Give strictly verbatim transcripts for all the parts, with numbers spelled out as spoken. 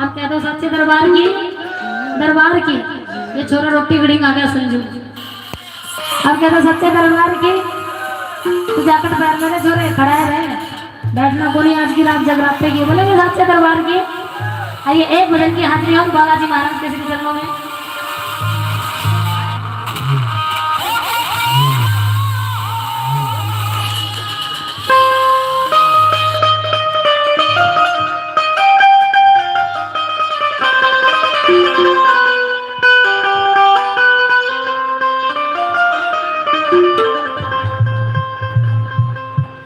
अब कह दो सच्चे दरबार की, दरबार की। ये छोरा रोटी घड़ी खा गया संजू। अब कह दो सच्चे दरबार की। तू जैकेट पहन ले छोरे, खड़ा है रे। बैठना कोनी, आज की रात जगराते की। बोले भी सच्चे दरबार की। आइए, एक भजन की हाजिरी हो बालाजी महाराज के श्री चरणों में।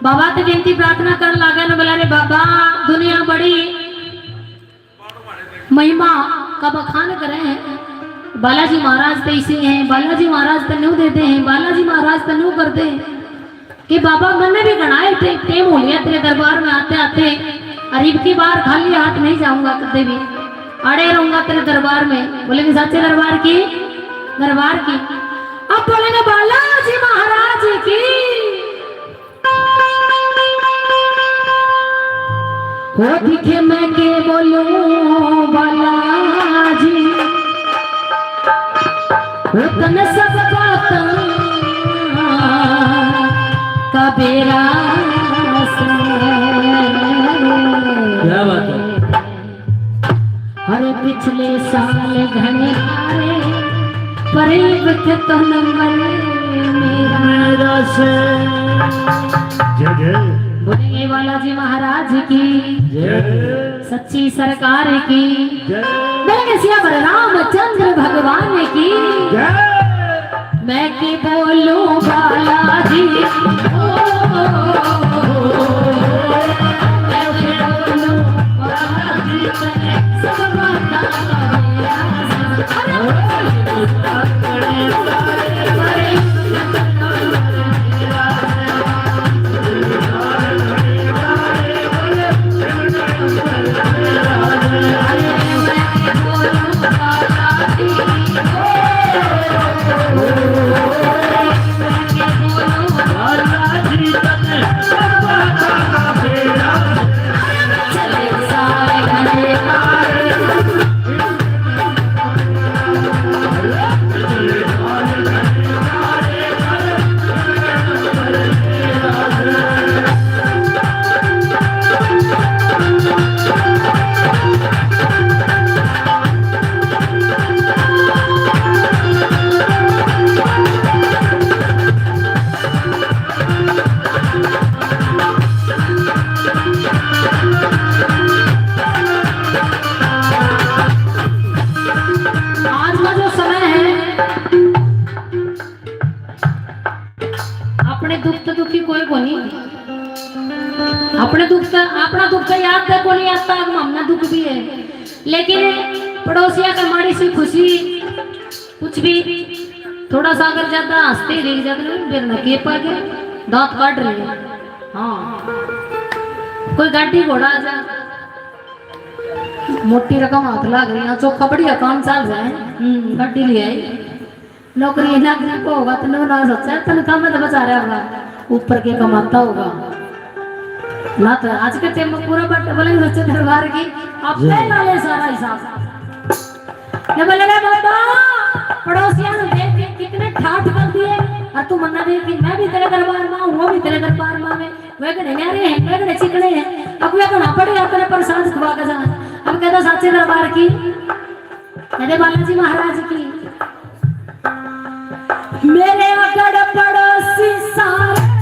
बाबा ते विनती प्रार्थना कर लागे न, बोला रे बाबा, दुनिया बड़ी महिमा का बखान करे हैं। बालाजी महाराज तो इसे हैं, बालाजी महाराज तो न्यू देते हैं, बालाजी महाराज तो न्यू करते हैं। कि बाबा, मैंने भी घणा ही टे-, टेम हो लिया तेरे दरबार में आते आते, और इब की बार खाली हाथ नहीं जाऊंगा कदे भी, अड़े रहूंगा तेरे दरबार में। बोले कि सच्चे दरबार की, दरबार की। अब बोले ना बालाजी महाराज की। हो दिखे मैं के बोलूं बालाजी, हो तन सब बात का बेरा से। क्या बात है। अरे पिछले साल घणे हारे, पर इब के तो नंबर मेरा। मेरा से। जय जय। बोलेंगे बालाजी महाराज की। जय। सच्ची सरकार की। जय। बोलेंगे सियावर रामचंद्र भगवान की। जय। मैं के बोलूं बालाजी। आज का जो समय है, अपने दुख तो दुखी कोई कोनी। अपने दुख तो, अपना दुख तो याद तक कोनी आता, अब हमने दुख भी है, लेकिन पड़ोसिया का माड़ी सी खुशी, कुछ भी थोड़ा सा अगर ज्यादा हंसते ही देख जाते ना, फिर ना के पा के दांत काट रहे हैं। हाँ, कोई गाड़ी घोड़ा आ जा, मोटी रकम हाथ लाग रही है, चोखा बढ़िया काम चल रहा है, हम्म, गाड़ी ले आई। नौकरी ना को होगा तो ना सोचा, तनख्वाह में तो बचा रहा होगा, ऊपर के कमाता होगा। ना तो आज के टाइम में पूरा बट बोलेंगे सच्चे दरबार की, आप जी। पहला ले सारा हिसाब। ये बोले, "रे बाबा, पड़ोसियां ने देख के कितने ठाठ कर दिए, और तू मन्ना देख कि मैं भी तेरे दरबार में आऊं, वो भी तेरे दरबार में आवे, वे कने न्यारे हैं, वे कने चिकने हैं, अब वे कना पड़े अपने प्रसाद खुआ के जा।" अब कहता सच्चे दरबार की, कहते बालाजी महाराज की, मेरे अगड़ पड़ोसी सारे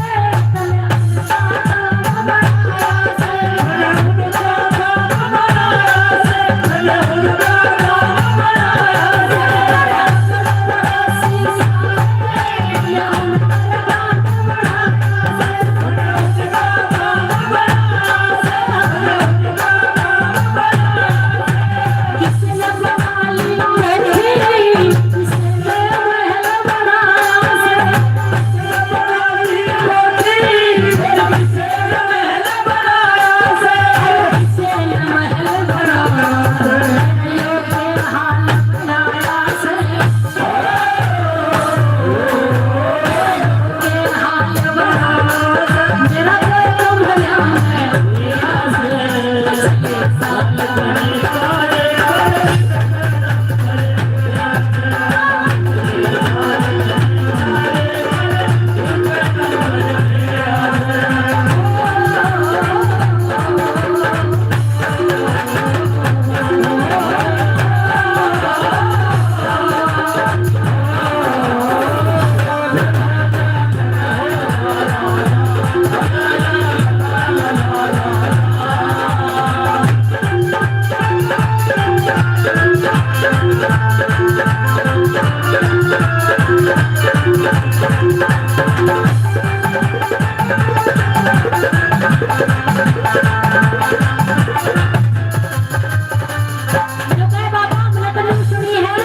जो कहे बाबा, हमने तो नहीं सुनी है।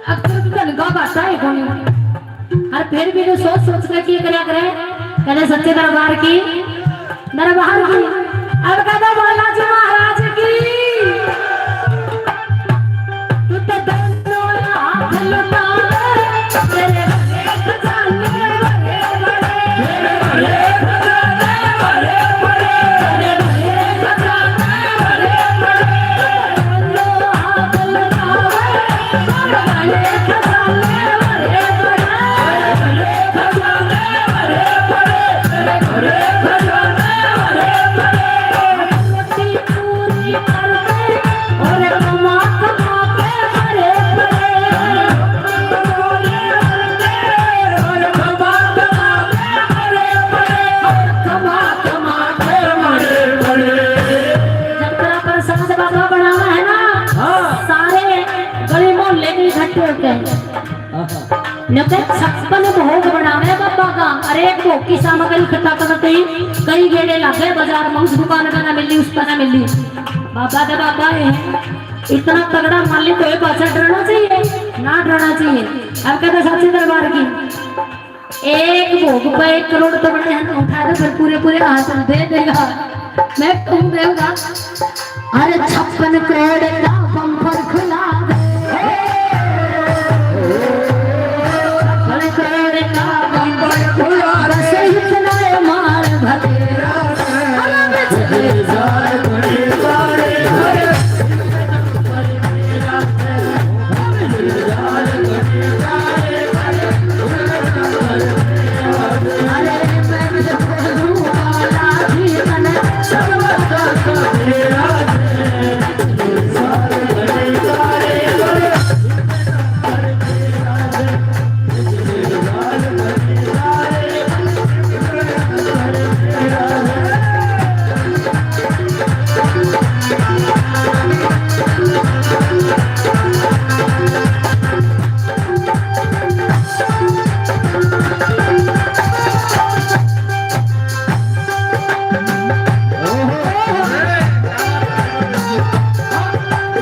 अब तो तू धन का घाटा है कोनी। और फिर भी तू सोच सोच के की करया करे, कहते सच्चे दरबार की, दरबार की। अब कहते बालाजी महाराज की। तू तो दोनों हाथ लुटा तेरे जब तेरा प्रसाद बाबा बनाना है ना, हाँ। सारे गली मोहल्ले के इकट्ठे होते हैं। हाँ। न्यू के छप्पन भोग बनावे बाबा का। अरे, एक भोग की सामग्री इकट्ठा करते ही कई गेड़े लग गए बाजार में, उस दुकान का ना मिली, उस पर ना मिली। बाबा तो बाबा है, इतना तगड़ा मालिक होए, पाछा डरना चाहिए? ना डरना चाहिए। अब कहते सच्चे दरबार की, एक भोग पे एक करोड़ तो बने हैं, उठा दे फिर पूरे पूरे हाथ में दे देगा। मैं कहूँ देगा, अरे छप्पन करोड़ का बम्पर खुला दे। छप्पन करोड़ का बम्पर खुला दे। बस इतना मार भरे।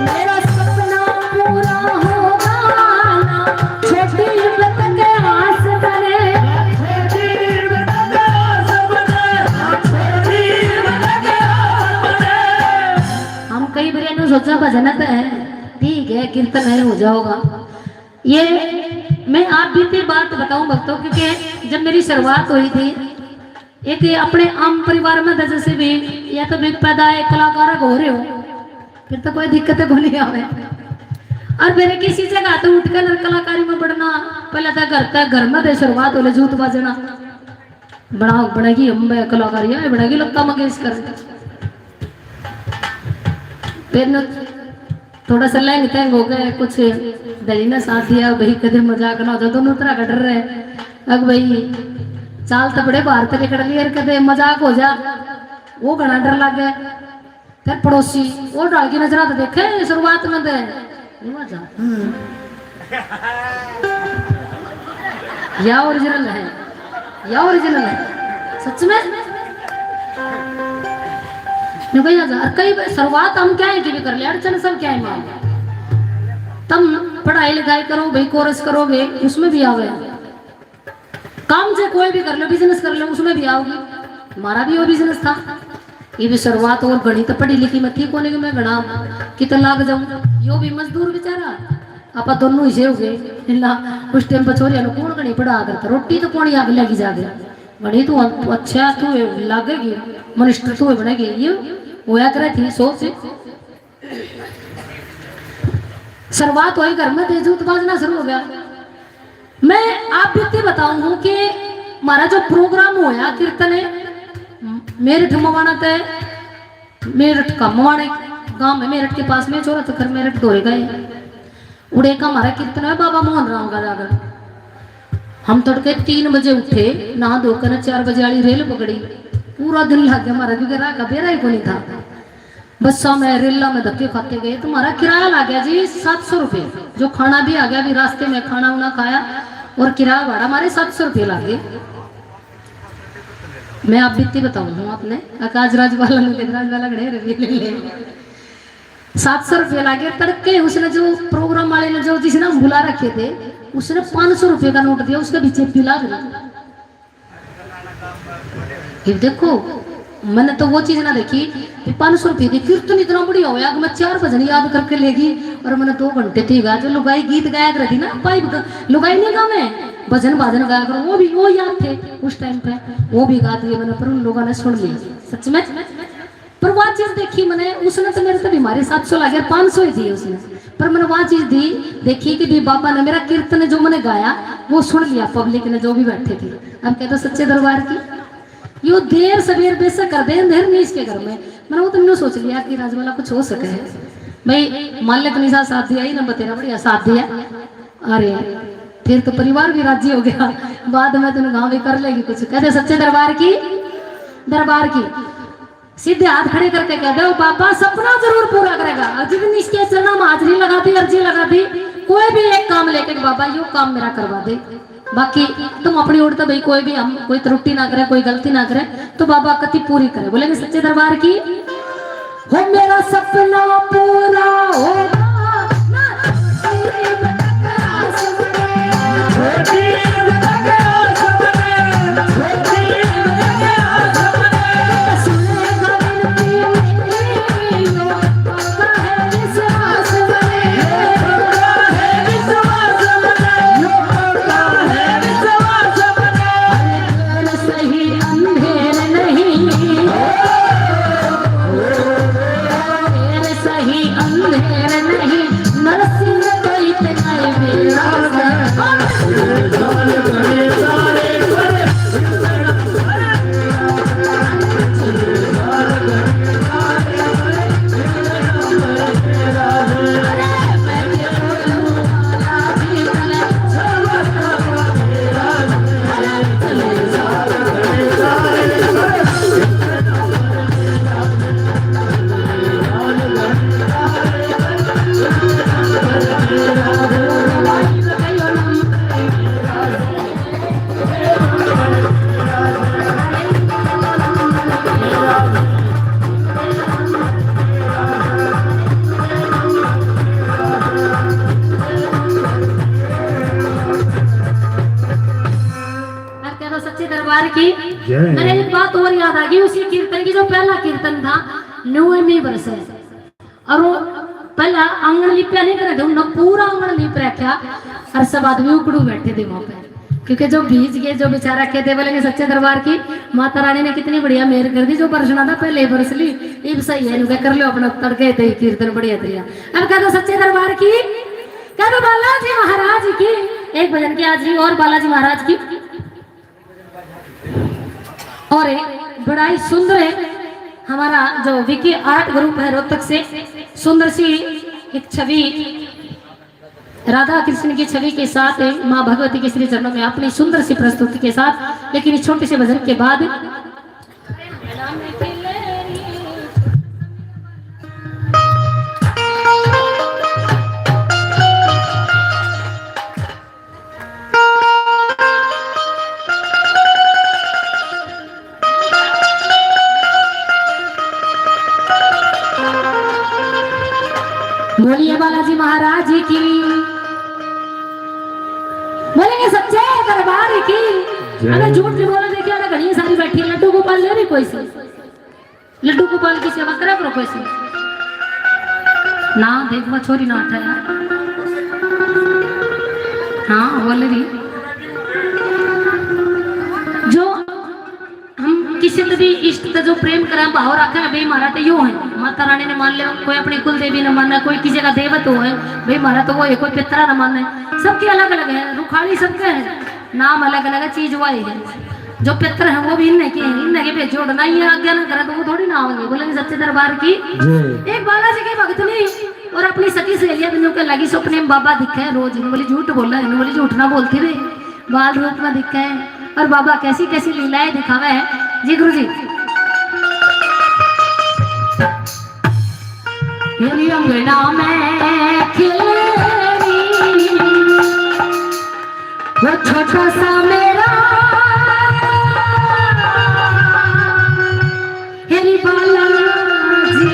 मेरा सपना पूरा होगा ना, छोटी उम्र के आस बने। हम कई बार इन्हें सोचा भजन तो है, ठीक है, कीर्तन है, हो जाओगा। ये मैं आप बीती बात बताऊं भक्तों, क्योंकि जब मेरी शुरुआत हुई थी एक ये अपने आम परिवार में तो जैसे भी, या तो भी पैदा एक कलाकार हो रहे हो, फिर तो कोई दिक्कत को नहीं आवे। और फिर किसी जगह तो उठ कर कलाकारी में बढ़ना, पहले तो घर तक, घर में तो शुरुआत हो ले जूत बाजना, बना बनेगी हम कलाकारी है, बनेगी लता मंगेशकर। फिर न थोड़ा सा लहंग तहंग हो गए, कुछ दही ने साथ दिया भाई, कदे मजाक ना हो जाए, दोनों तरह का डर रहे। अब भाई चाल तो बड़े बाहर तक निकल ली, और कदे मजाक हो जा, वो घना डर लगे। फिर पड़ोसी वो डाल की नजरा तो देखे शुरुआत में दे। हम्म। या ओरिजिनल है, या ओरिजिनल है सच में। नहीं भैया, और कई बार शुरुआत हम क्या है कि भी कर ले, अड़चन सब क्या है मां। तुम पढ़ाई लिखाई करो भाई, कोर्स करोगे, उसमें भी आवे। काम से कोई भी कर लो, बिजनेस कर लो, उसमें भी आओगी। हमारा भी वो बिजनेस था, ये भी शुरुआत, और घणी तो पढ़ी लिखी मैं थी कोनी कि मैं घणा कित लाग जाऊं। यो भी मजदूर बेचारा, आपा दोनों ही से हो गए। इला उस टाइम पर छोरिया ने कौन घणी पढ़ा करता, रोटी तो कौन आग लगी जावे। घणी तू अच्छा तू लागेगी, मिनिस्टर तू बनेगी, ये होया करे थी सोच। शुरुआत हुई घर में, तेजूत बाजना शुरू हो गया। मैं आप बीती बताऊं हूं कि हमारा जो प्रोग्राम होया कीर्तन है, मेरठ मवाना तय, मेरठ का मवाने गांव में, मेरठ के पास में चौरा चक्कर मेरठ धोरे गए। उड़े का हमारा कीर्तन है बाबा मोहन राम का जागर। हम तड़के तीन बजे उठे, नहा धोकर चार बजे वाली रेल पकड़ी। पूरा दिन लग गया हमारा, क्योंकि राह का बेरा ही कोनी था। बस्सा में, रेला में धक्के खाते गए। तुम्हारा किराया लग गया जी सात सौ रुपये, जो खाना भी आ गया, अभी रास्ते में खाना उना खाया और किराया भाड़ा हमारे सात सौ रुपये लग गए। मैं आप बीती बताऊं हूँ आपने, अकाज राजवाला ने, राजवाला खड़े रवि ले ले। सात सौ रुपये लग गए तड़के। उसने जो प्रोग्राम वाले ने जो, जिसने हम बुला रखे थे, उसने पाँच सौ रुपये का नोट दिया, उसके पीछे पिला गया। ये देखो, मैंने तो वो चीज ना देखी कि पाँच सौ रुपये की कीर्तन इतना बढ़िया होया कि मैं चार भजन याद करके लेगी और मैंने दो घंटे थी गा। जो लुगाई गीत गाया करती ना, पाइप ग-, लुगाई नहीं गावे, भजन भाजन गाया करो, वो भी वो याद थे उस टाइम पे, वो भी गा दिए मैंने, पर उन लोगों ने सुन लिया सच में। पर वह चीज देखी मैंने, उसने तो मेरे तो बीमारी सात सौ लगे, पाँच सौ ही दिए उसने, पर मैंने वह चीज दी, देखी कि भी बाबा ने मेरा कीर्तन जो मैंने गाया वो सुन लिया पब्लिक ने, जो भी बैठे थे। अब कह दो सच्चे दरबार की, यो देर सवेर बेशक कर दे, अंधेर नहीं इसके घर में। मैंने वो तो मैंने सोच लिया कि राजवाला कुछ हो सके है भाई, मालिक ने साथ दिया ही ना, बतेरा बढ़िया साथ दिया। अरे फिर तो परिवार भी राजी हो गया, बाद में तुम गाँव भी कर लेगी कुछ। कह दे सच्चे दरबार की, दरबार की। सीधे हाथ खड़े करके कह दो, बाबा सपना जरूर पूरा करेगा। और जिस दिन इसके चरणों में हाजिरी लगा दी, अर्जी लगा दी, कोई भी एक काम लेके, बाबा यो काम मेरा करवा दे। बाकी तुम अपनी ओर तो भाई कोई भी, हम कोई त्रुटि ना करें, कोई गलती ना करें, तो बाबा कति पूरी करे। बोलेंगे सच्चे दरबार की। हो मेरा सपना पूरा होगा। सच्चे दरबार की। मैंने एक बात और याद आ गई उसी कीर्तन की, जो पहला कीर्तन था, नौवीं वर्ष है। और वो पहला आंगन लिपया नहीं करे थे, उन्होंने पूरा आंगन लिप रखा। और सब आदमी उकड़ू बैठे थे वहां पे। क्योंकि जो भीज गए, जो बेचारा कहते बोलेंगे सच्चे दरबार की, माता रानी ने कितनी बढ़िया मेहर कर दी, जो बरसना था पहले ही बरस ली। इब सही है, इनका कर लो अपना तड़के ते ही कीर्तन बढ़िया तरिया। अब कह दो सच्चे दरबार की, कह दो बालाजी महाराज की। एक भजन की हाजिरी और बालाजी महाराज की। और एक बड़ा ही सुंदर है हमारा जो विकी आर्ट ग्रुप है रोहतक से, सुंदर सी एक छवि, राधा कृष्ण की छवि के साथ माँ भगवती के श्री चरणों में अपनी सुंदर सी प्रस्तुति के साथ, लेकिन इस छोटे से भजन के बाद बोलिए बालाजी महाराज की। बोलेंगे सच्चे दरबार की। जय। अगर झूठ नहीं बोला, देखिए, अरे घणी सारी बैठी है, लड्डू गोपाल ले रही कोई सी। लड्डू गोपाल की सेवा करा करो कोई सी। ना, देख, वो छोरी ना उठाया। हाँ, बोल रही। जो हम किसी से भी इष्ट से जो प्रेम करा, भाव रखा है, भाई, म्हारा तो यो है। माता रानी ने मान लिया, कोई अपनी कुल देवी ने माना, कोई किसी का देवत हो है, भाई, म्हारा तो वो है, कोई पितरा ने माने। सबके अलग अलग है, रुखाली सबके है, नाम अलग अलग है, चीज वही है। जो पितर है वो भी इन्हें के हैं, इन्हें के भेजो, ना ये आज्ञा ना करे तो वो थोड़ी ना आवेंगे। बोलेंगे सच्चे दरबार की। जी। एक बालाजी के भगत ने और अपनी सखी सहेलियां दोनों के लगी सपने में बाबा दिखे है रोज। इन्हों बोली झूठ बोला है, इन्हों बोली झूठ ना बोलती रे, बाल रूप में दिखे है और बाबा कैसी कैसी लीलाएं दिखावे है। जी गुरु जी। मेरी अंगना में खिल रही वो छोटा सा मेरा, हेरी बालाजी।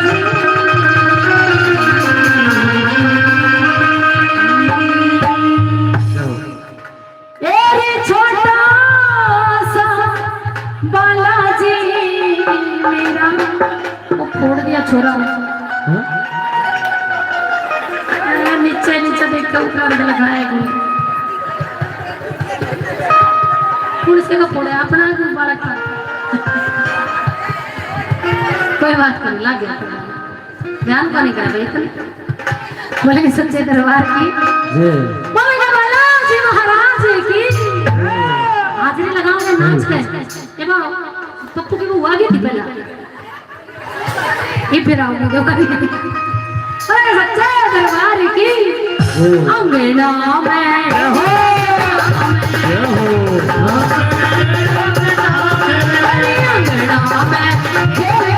हेरी छोटा सा बालाजी मेरा। वो फोड़ दिया छोरा। हाँ? अरे नीचे, नीचे देख के उतार के लगाया है। पुलिस का फोड़ा है, अपना भी बालक था। कोई बात नहीं, लग गया। ध्यान को नहीं करा भाई इतना। बोले सच्चे दरबार की। जी। बोले बालाजी महाराज की। हाजिरी लगाओगे नाच के। ये वो पप्पू की वो आ गई थी पहला। ये फिर आओगे दोबारा। अरे सच्चे दरबार की। अंगना में हो। अंगना में खेले।